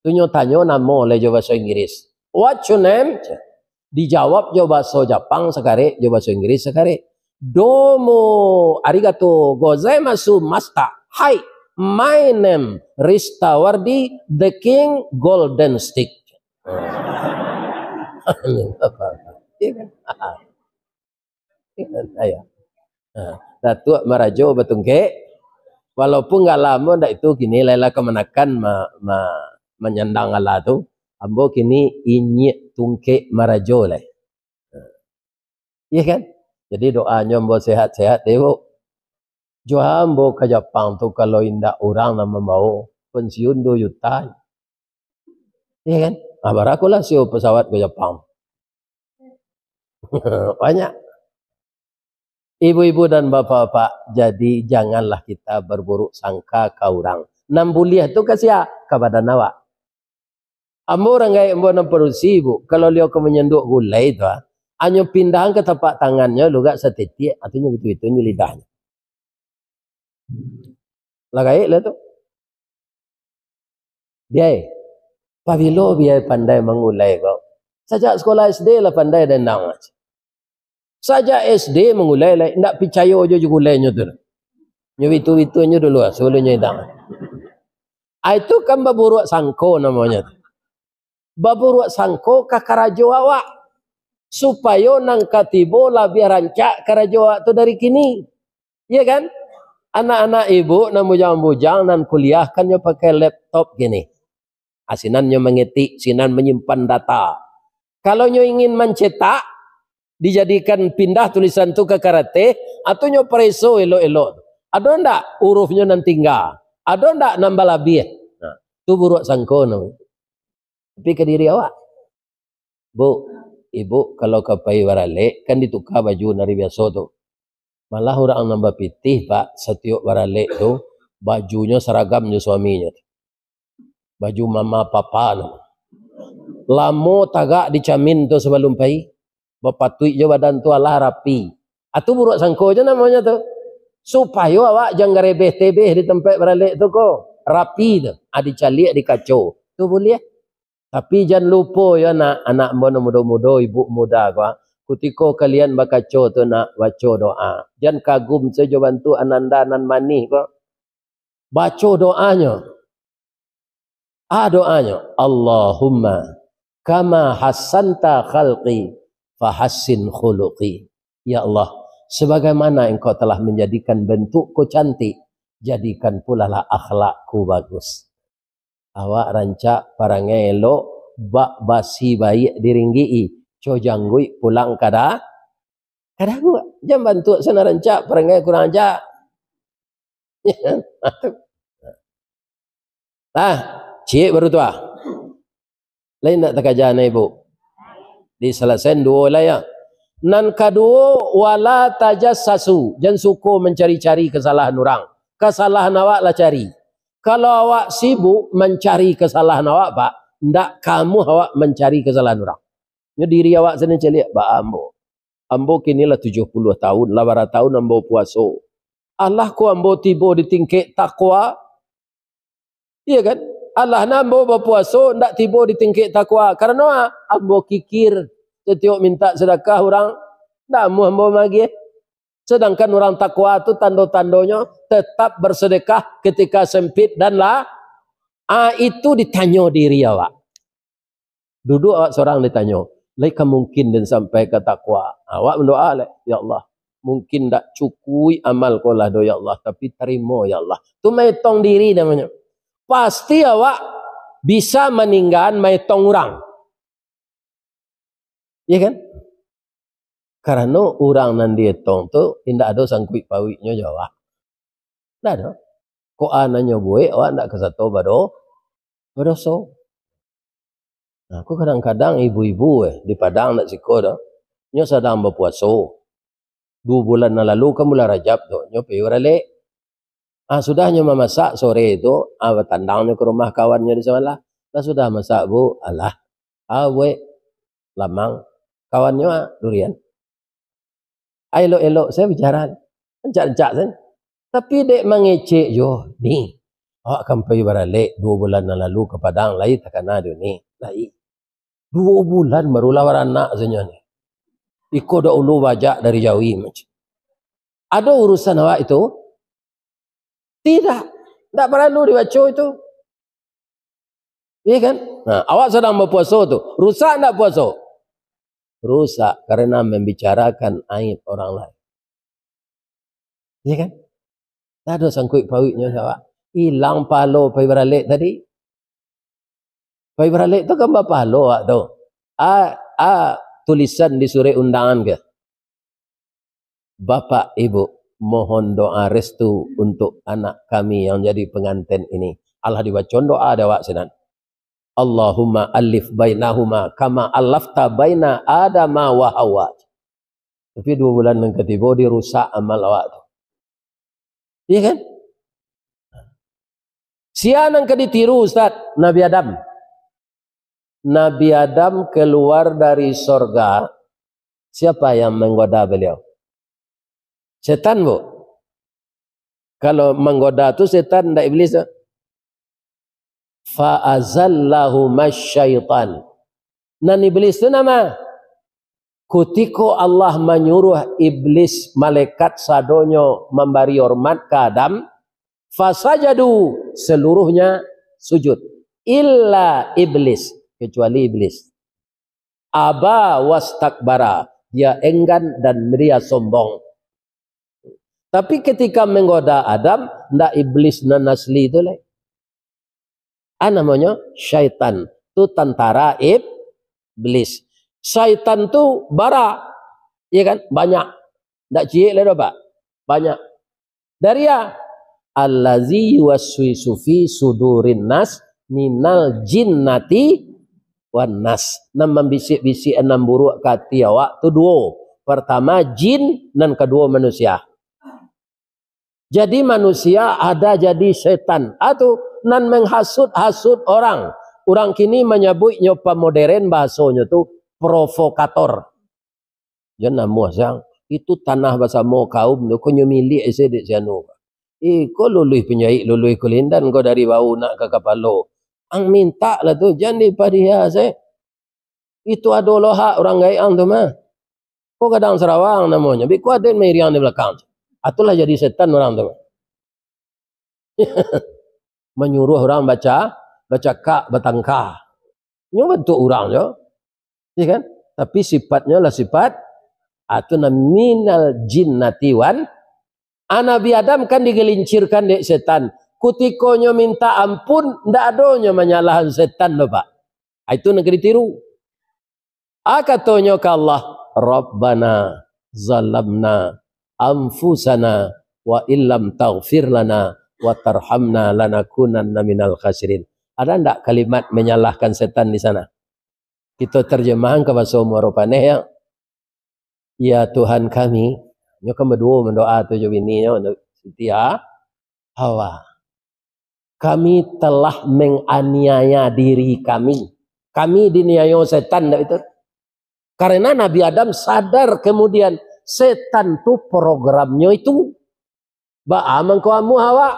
Tu nyo tanyo namo lai jo bahaso Inggris. "What's your name?" Dijawab jo bahaso Japang sakarek, jo bahaso Inggris sakarek. "Domo arigato gozaimasu masta. Hai, my name Ristawardi the King Golden Stick." Iya kan? Ayo. Nah, Datuak marajo batungkek, walaupun gak lamo ndak itu, kini lai lah kamanakan ma-, ma-, manyandang alah tu, ambo kini inyiak tungkek marajo lai. Iya kan? Jadi doanyo ambo sehat-sehat deh, Bu. Jua ambo ka Japang tu, kalau indak urang nan mambawo, pensiun duo juta. Iya kan? Ah, barakolah sio pesawat ka Japang. Banyak. Ibu-ibu dan bapak-bapak, jadi janganlah kita berburuk sangka ka urang. Nan buliah tu ka sia? Ka badan awak. Ambo urang gaek ambo nan padusi, Bu. Kalau liau ka manyanduak gulai tu, ah, anyo pindahan ka tapak tangannyo, lugak satitiak, atunyo bitu-bitu nyo lidahnyo. Lah gaek lah tu. Biai. Pabilo biai pandai mangulai ko? Sajak sekolah S D lah pandai dandang. Sajak S D mangulai lai, indak picayo jo, jo gulainyo tu. Nyo bitu-bitunyo dulu lah, sabalum nyo idang. Ah, itu kan baburuak sangko namonyo tu. Baburuak sangko ka karajo awak, supayo nan ka tibo labiah rancak karajo awak tu dari kini. Iya kan? Anak-anak ibu nan bujang-bujang nan kuliah kan nyo pakai laptop kini. Ah, sinan nyo mangetik, sinan manyimpan data. Kalau nyo ingin mancetak, dijadikan pindah tulisan tu ka karateh, atau nyo pareso elok-elok. Ado ndak urufnyo nan tingga? Ado ndak nan balabiah? Nah, tu buruak sangko namonyo. Tapi ka diri awak. Bu, ibu kalau ka pai baralek, kan dituka baju nan ari biaso tu. Malah urang nan bapitih, Pak, satiok baralek tu, bajunyo saragam jo suaminyo tu. Baju mama papa tu. Lamo tagak di camin tu sabalum pai, bapatuik jo badan tu alah rapi. Ah, tu buruak sangko jo namonyo tu. Supayo awak jan garebeh-tebeh di tampek baralek tu ko. Rapi tu. Ah, dicaliak di kaco. Tu buliah. Tapi jan lupo yo, nak, anak ambo nan mudo-mudo, ibu muda ko, ah. Kutiko kalian bakaco tu, nak, baco doa. Jan kagum sajo bantuak ananda nan manih ko. Baco doanyo. Ah, doanyo, "Allahumma kama hassanta khalqi fahassin khuluqi." Ya Allah, sebagaimana Engkau telah menjadikan bentukku cantik, jadikan pulalah akhlakku bagus. Awak rancak parangai elok, bak basi baiak diringgi-i, co jangguik pulang kada, kada buek. Jan bantuak sana rancak, parangai kurang aja. Ah, ciek baru tu ah. Lain ndak takaja na ibu? Disalasaian duo lah ya. Nan kaduo, wala tajassasu. Jan suko mancari-cari kasalahan urang. Kasalahan awak lah cari. Kalau awak sibuk mancari kesalahan awak, Pak, ndak kamuah awak mancari kesalahan urang. Nyo diri awak sendiri caliak, "Ba ambo. Ambo kini lah tujuah puluah tahun, lah bara tahun ambo puaso. Alah ko ambo tibo di tingkek takwa?" Iya kan? Alah nah ambo bapuaso ndak tibo di tingkek takwa. Karano a-, ambo kikir satiok mintak sadakah urang, ndak amuah ambo magiah. Sedangkan urang takwa tu tando-tandonyo tetap bersedekah ketika sempit dan la-, a, itu ditanyo diri awak. Duduak awak sorang ditanyo, "Lai ka mungkin den sampai ka takwa?" Awak mandoa lai, "Ya Allah, mungkin ndak cukuik amal ko lah do, ya Allah, tapi tarimo, ya Allah." Tu maetong diri namonyo. Pasti awak bisa maninggaan maetong urang. Iya kan? Karano urang nan dietong tu indak ado sangkuik pauiknyo jo awak. Ndak ado. Kok a nan nyo buek, awak ndak ka sato bado-, badoso. Nah, ko kadang-kadang ibu-ibu, eh, di Padang ndak siko doh. Nyo sadang bapuaso. Duo bulan nan lalu kan bulan Rajab tu, nyo pai baralek. Ah, sudah nyo mamasak sore tu, ah, batandang nyo ka rumah kawannyo di sabalah. Lah sudah masak, Bu, alah. Ah, buek lamang. Kawannyo, ah, durian. Ah, elok-elok sajo bicara. Rancak-rancak sajo. Tapi dek mangecek juo, "Ni, awak kan pai baralek duo bulan nan lalu ka Padang, lai takana dek ni?" Lai. Duo bulan barulah baranak sajo ni. Iko dahulu bajak dari Jawi macam. Ado urusan awak itu? Tidak. Ndak paralu dibaco itu. Iya kan? Nah, awak sadang bapuaso tu. Rusak ndak puaso? Rusak karena membicarakan aib orang lain. Iya kan? Ndak ado sangkuik pauiknyo jo awak. Ilang pahalo pai baralek tadi. Pai baralek tu kan bapahalo awak tu. A, a, tulisan di surek undangan ke? "Bapak, Ibu, mohon doa restu untuk anak kami yang jadi pengantin ini." Alah dibaco doa dek awak sinan. "Allahumma alif bainahuma kama alafta baina Adama wa Hawa." Tapi duo bulan nan katibo dirusak amal awak tu. Iya kan? Sia nan ka ditiru, Ustaz? Nabi Adam. Nabi Adam keluar dari sorga, siapa yang menggoda beliau? Setan, Bu. Kalau menggoda tu setan, ndak iblis tu. Fa azallahuma syaitan. Nan iblis tu nama? Kutiko Allah manyuruah iblis, malaikat sadonyo mambari hormat ka Adam, fasajadu, seluruhnya sujud, illa iblis, kecuali iblis. Aba wastakbara, dia enggan dan dia sombong. Tapi ketika menggoda Adam, ndak iblis nan asli tu lai. A namonyo? Syaitan. Tu tantara iblis. Syaitan tu bara, iya kan? Banyak. Ndak ciek lai doh, Pak. Banyak. Dari a? Allazi yuwaswisu fi sudurin nas minal jinnati wan nas. Nan mambisik-bisik nan buruak ka ati awak tu duo. Partama jin, nan kaduo manusia. Jadi manusia ada jadi setan. A tu nan menghasut-hasut orang. Urang kini manyabuiknyo pamoderen, bahasonyo tu provokator. Jan namuah siang, itu tanah basamo kaum tu, ko nyo miliak ise dek si anu. Iko luluih panjaik, luluih kulindan, ko dari bahu nak ka kapalo. Ang mintak lah tu, jan dipadiah se. Itu ado lo hak urang gaek ang tu mah. Ko gadang sarawang namonyo, biko aden mairiang di balakang tu. A tu lah jadi setan urang tu mah. Manyuruah urang baca, bacakak, batangka. Nyo bantuak urang jo. Iya kan? Tapi sifatnyo lah sifat, a tu nan minal jinnati wan, a Nabi Adam kan digelincirkan dek setan. Kutiko nyo minta ampun, ndak ado nyo manyalahan setan doh, Pak. A itu nan ka ditiru. A katonyo ka Allah, "Rabbana zalamna anfusana wa illam taghfir lana wa tarhamna lanakunanna minal khasirin." Ada ndak kalimat menyalahkan setan di sana? Kito terjemahkan ka bahaso Muaro Paneh, ya. "Ya Tuhan kami," nyo kan baduo mandoa tu jo bininyo, Siti Ha-, Hawa. Kami telah menganiaya diri kami. Kami diniayo setan, ndak itu? Karena Nabi Adam sadar kemudian, setan tu programnyo itu. Baa mangko amuah awak?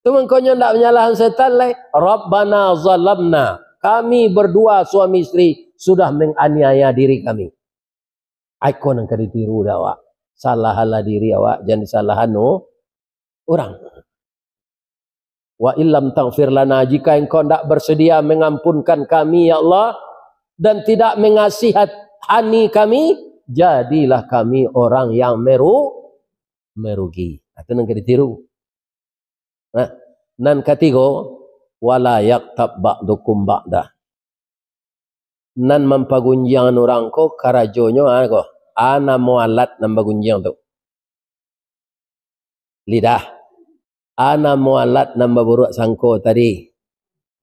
Tu mangkonyo ndak manyalahan setan lai. "Rabbana zalamna." Kami berdua suami isteri sudah menganiaya diri kami. Iko nan ka ditiru dek awak. Salahanlah diri awak, jan disalahan urang. "Wa illam taghfir lana," jika Engkau ndak bersedia mengampunkan kami, ya Allah, dan tidak mengasihani kami, jadilah kami orang yang meru-, merugi. Itu nan ka ditiru. Nah, nan katigo, "Wala yaktab ba'dukum ba'da." Nan mampagunjiangan urang ko karajonyo, a, ko, a, namo alat nan bagunjiang tu? Lidah. A, namo alat nan baburuak sangko tadi?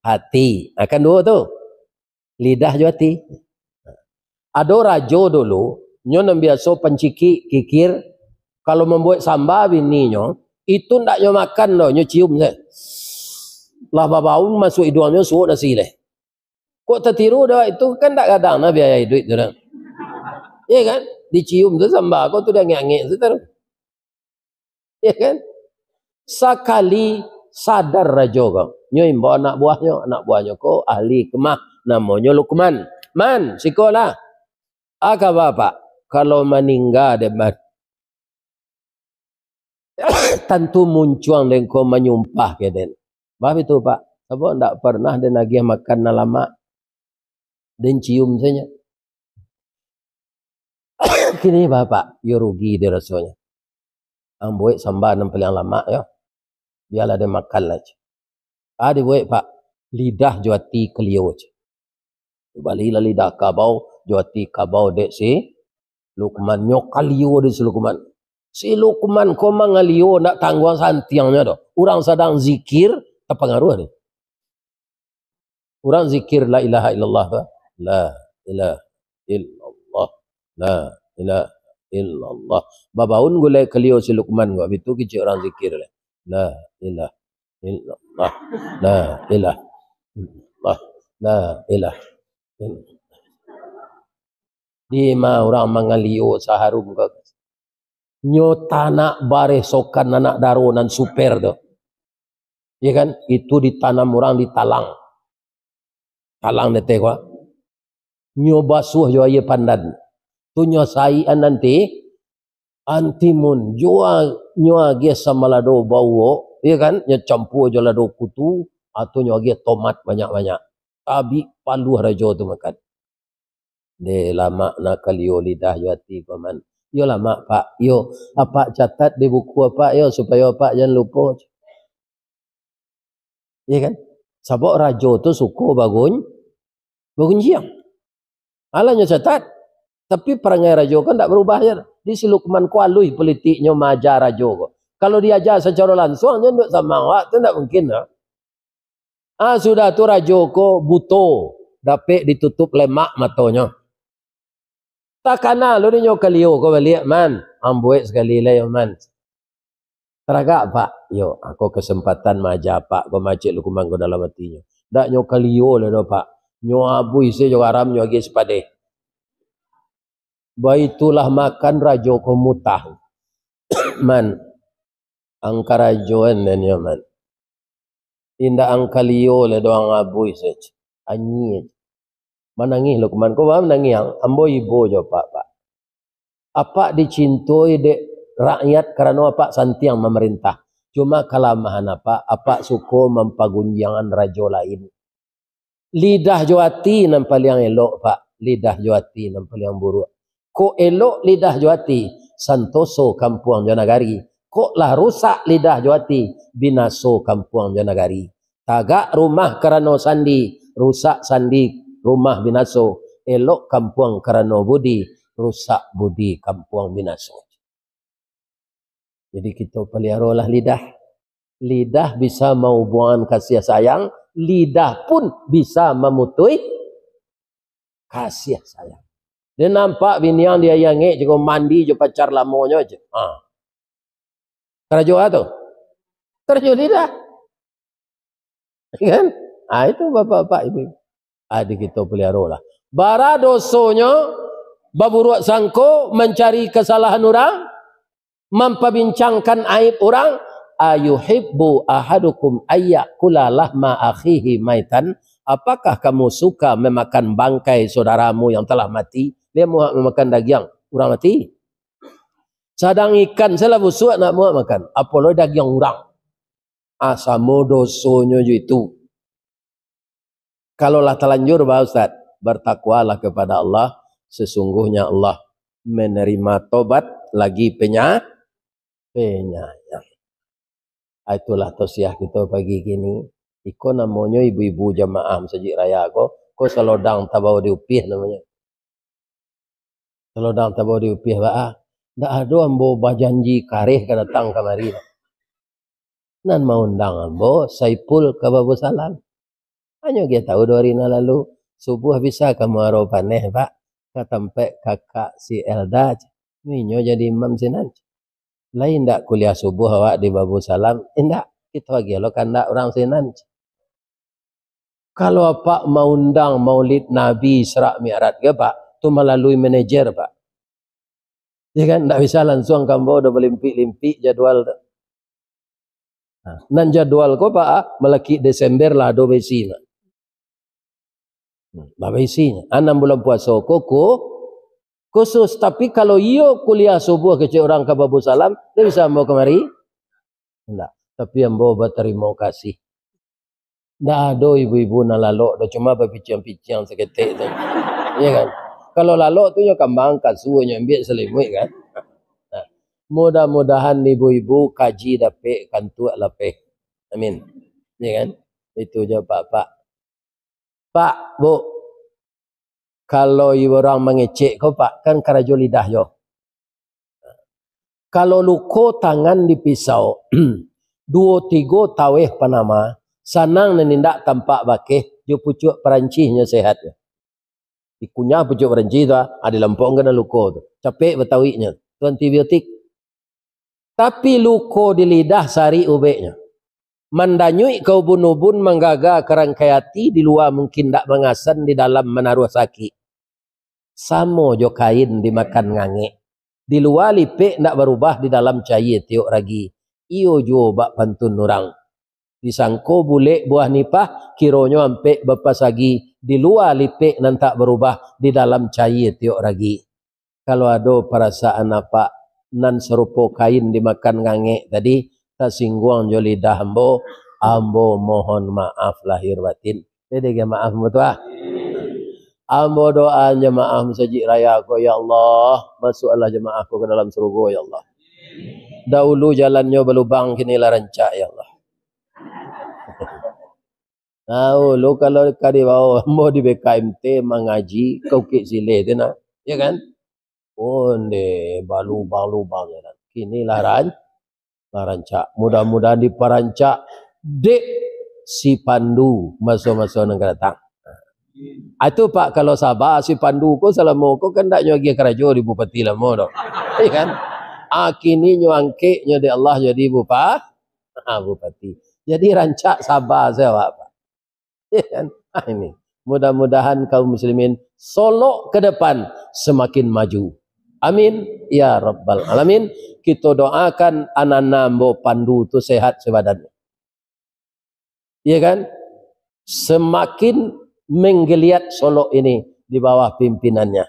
Hati. A, kan duo tu. Lidah jo ati. Ado rajo dulu, nyo nan biaso pancikik, kikir, kalau mambuek samba bininyo, itu ndak nyo makan doh, nyo cium se. Lah babaun masuak iduangnyo, suok nasi leh. Kok tatiru dek awak itu, kan ndak gadang nah biaya iduik tu nah. Iya kan? Dicium tu samba ko tu, diangek-angek tu taruih. Iya kan? Sakali sadar rajo ko, nyo imbau anak buahnyo, anak buahnyo ko ahli hikmah, namonyo Lukman. "Man, sikolah." "A kaba, Pak?" "Kalau maningga den, Man, tantu muncuang den ko manyumpah ka den." "Baa bitu, Pak?" "Sabab ndak parnah den agiah makan nan lamak, den cium sajo." "Kini baa, Pak?" "Iyo rugi den rasonyo." "Ambo buek samba nan paliang lamak yo. Bialah den makan lah," ceh. "A dibuek, Pak?" "Lidah jo ati kalio," ceh. Balilah lidah kabau, jo ati kabau dek si Lukman. Nyo kalio dek si Lukman. Si Lukman ko mangalio ndak tangguang santiangnyo doh. Urang sadang zikir, tapangaruah deh. Urang zikir la ilaha illallah tu. La ilaha illallah. La ilaha illallah. Babaun gulai kalio si Lukman ko, bitu kicik urang zikir lah. La ilaha illallah. La ilaha illallah. La ilaha illallah. Dima urang mangalio saharum ko? Nyo tanak bareh sokan anak daro nan super tu. Iya kan? Itu ditanam urang di talang. Talang di ateh ko. Nyo basuah jo aia pandan. Tu nyo saikan nanti, antimun, jua nyo agiah samalado bauwok, iya kan? Nyo campua jo lado kutu, atau nyo agiah tomat banyak-banyak. Tabik paluah rajo tu makan. Deh, lamak nak kalio lidah jo ati ko, Man. Iyo lamak, Pak. Iyo, Apak catat di buku Apak, yo, supayo Apak jan lupo. Iya kan? Sabab rajo tu suko bagun-, bagunjiang. Alah nyo catat. Tapi parangai rajo kan ndak barubah je. Di si Lukman ko aluih pulitiknyo maaja rajo ko. Kalau diaja sacaro lansuang, nyo ndak samo awak tu, ndak mungkin doh. Ah, sudah tu rajo ko buto, dapek ditutup lemak matonyo. Takana lo dinyo kalio ko baliak, Man. Ambuek sakali lai, yo, Man. Taragak, Pak. Yo, ako kesempatan maaja Apak ko, macik Lukman ko dalam atinyo. Dak nyo kalio lai doh, Pak. Nyo abuih se jo garam, nyo agiah sipadeh. Baitulah makan rajo ko mutah. Man, angka rajo an den yo, Man. Indak angka lio lai doh ang abuih se. Anyie. Manangih Lukman. Ko baa manangih ang? Ambo ibo jo Apak, Pak. Apak dicintoi dek rakyat karano Apak santiang mamarintah. Cuma kalamahan Apak, Apak suko mampagunjiangan rajo lain. Lidah jo ati nan paliang elok, Pak. Lidah jo ati nan paliang buruak. Kok elok lidah jo ati, santoso kampuang jo nagari. Kok lah rusak lidah jo ati, binaso kampuang jo nagari. Tagak rumah karano sandi, rusak sandi, rumah binaso. Elok kampuang karano budi, rusak budi, kampuang binaso. Jadi, kito paliarolah lidah. Lidah bisa mahubuangan kasih sayang, lidah pun bisa mamutuih kasih sayang. Den nampak bini ang di aia angek, cako mandi jo pacar lamonyo je. Ha. Karajo a tu? Karajo lidah. Kan? Ah, itu bapak-bapak, ibu-ibu. Ah, di kito paliarolah. Bara dosonyo, baburuak sangko, mancari kasalahan urang, mampabincangkan aib urang. "Ayuhibbu ahadukum ayyakula lahma akhihi maitan?" Apakah kamu suka memakan bangkai saudaramu yang telah mati? Dia muak memakan dagiang urang mati. Sadang ikan salah busuak nak muak makan, apolai dagiang urang. Ah, samo dosonyo jo itu. Kalau lah talanjur, bah, Ustaz, bertakwalah kepada Allah, sesungguhnya Allah menerima tobat lagi penya-, penyayang. Ah, itulah tausiah kito pagi kini. Iko namonyo ibu-ibu jamaah masajik raya ko, ko salodang tabao di upih namonyo. Salodang tabao di upih baa. Ndak ado ambo bajanji kareh ka datang kamari. Nan maundang ambo Saipul ka Babusalam. Hanyo gia tahu duo hari nan lalu, subuah bisa ka Muaro Paneh, Pak, ka tampek kakak si Elda, inyo jadi imam sinan. Lai indak kuliah subuah awak di Babusalam? Indak, kito agiah lo kandak urang sinan. Kalau apak maundang Maulid Nabi Isra Mi'raj ge, Pak, tu malalui manajer, Pak. Ya kan, ndak bisa lansuang ka ambo, udah balimpik-limpik jadwal tu. Nah, nan jadwal ko, Pak, ah, malakik Desember lah ado baisi, Pak. Hmm, lah baisi. Anam bulan puaso ko, ko khusus. Tapi kalau iyo kuliah subuah kecek urang ka Babusalam, ndak bisa ambo kamari? Ndak. Tapi ambo batarimo kasih. Ndak ado ibu-ibu nan lalok doh, cuma bapiciang-piciang saketek tu. Iya kan? Kalau lalok tu nyo kambang, kasua nyo ambiak, salimuik kan? Nah, mudah-mudahan ibu-ibu kaji dapek, kantuak lapeh. Amin. Iya kan? Itu jo, Pak, Pak. Pak, Bu, kalau urang mangecek ko, Pak, kan karajo lidah jo. Kalau luko tangan dipisau, duo tigo taweh panama, sanang nan indak tampak bakeh, jo pucuak Parancis nyo sehat nyo. Dikunyah pucuak Parancis tu, ah, dilampokkan dalam luko tu. Capek batawiknyo. Tu antibiotik. Tapi luko di lidah sarik ubeknyo. Mandanyuik ka ubun-ubun, manggaga ka rangkai ati, di lua mungkin ndak mangasan, di dalam manaruah sakik. Samo jo kain dimakan ngangek. Di lua lipek ndak barubah, di dalam cayie tiok ragi. Iyo juo bak pantun urang. Disangko bulek buah nipah, kironyo ampek bapasagi. Di lua lipek nan tak barubah, di dalam cayie tiok ragi. Kalau ado parasaan apak nan sarupo kain dimakan ngangek tadi, tasingguang jo lidah ambo, ambo mohon maaf lahir batin. Jadi, maaf ambo tu, ah. Ambo doa jamaah masajik raya ko, ya Allah, masuaklah jamaah ko ka dalam sarugo, ya Allah. Dahulu jalannyo balubang, kini lah rancak, ya Allah. Tahu lu, kalau ka dibawa ambo di B K M T mangaji ka Bukik Sileh tu nah, ya kan? Onde, balubang-lubang jalan. Kini lah ran-, lah rancak. Mudah-mudahan diparancak dek si Pandu maso-maso nan ka datang. Ah, itu, Pak, kalau saba si Pandu ko salamo ko kan ndak nyo agiah karajo di Bupati lamo doh. Iya kan? Ah, kini nyo angkek nyo dek Allah jadi bupa-, ah, bupati. Jadi rancak saba sajo awak, Pak. Iya kan? Ah, ini. Mudah-mudahan kaum muslimin Solok ke depan semakin maju. Amin ya rabbal alamin. Kito doakan anana ambo Pandu tu sehat sabadan. Iya kan? Semakin menggeliat Solok ini di bawah pimpinannya.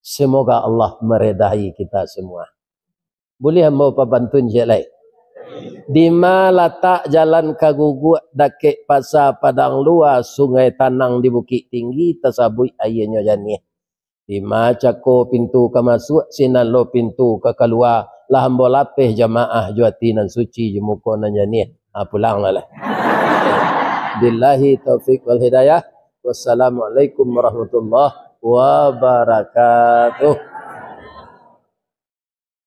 Semoga Allah meredahi kita semua. Buliah ambo papantun ciek lai? Dima latak jalan ka Guguak, dakek Pasa Padang Lua, Sungai Tanang di Bukik Tinggi, tasabuik aianyo janiah. Dima cako pintu ka masuak, sinan lo pintu ka kalua, lah ambo lapeh jamaah jo ati nan suci, jo muko nan janiah. Ha, pulanglah lah. Billahi taufik wal hidayah. Wassalamualaikum warahmatullahi wabarakatuh.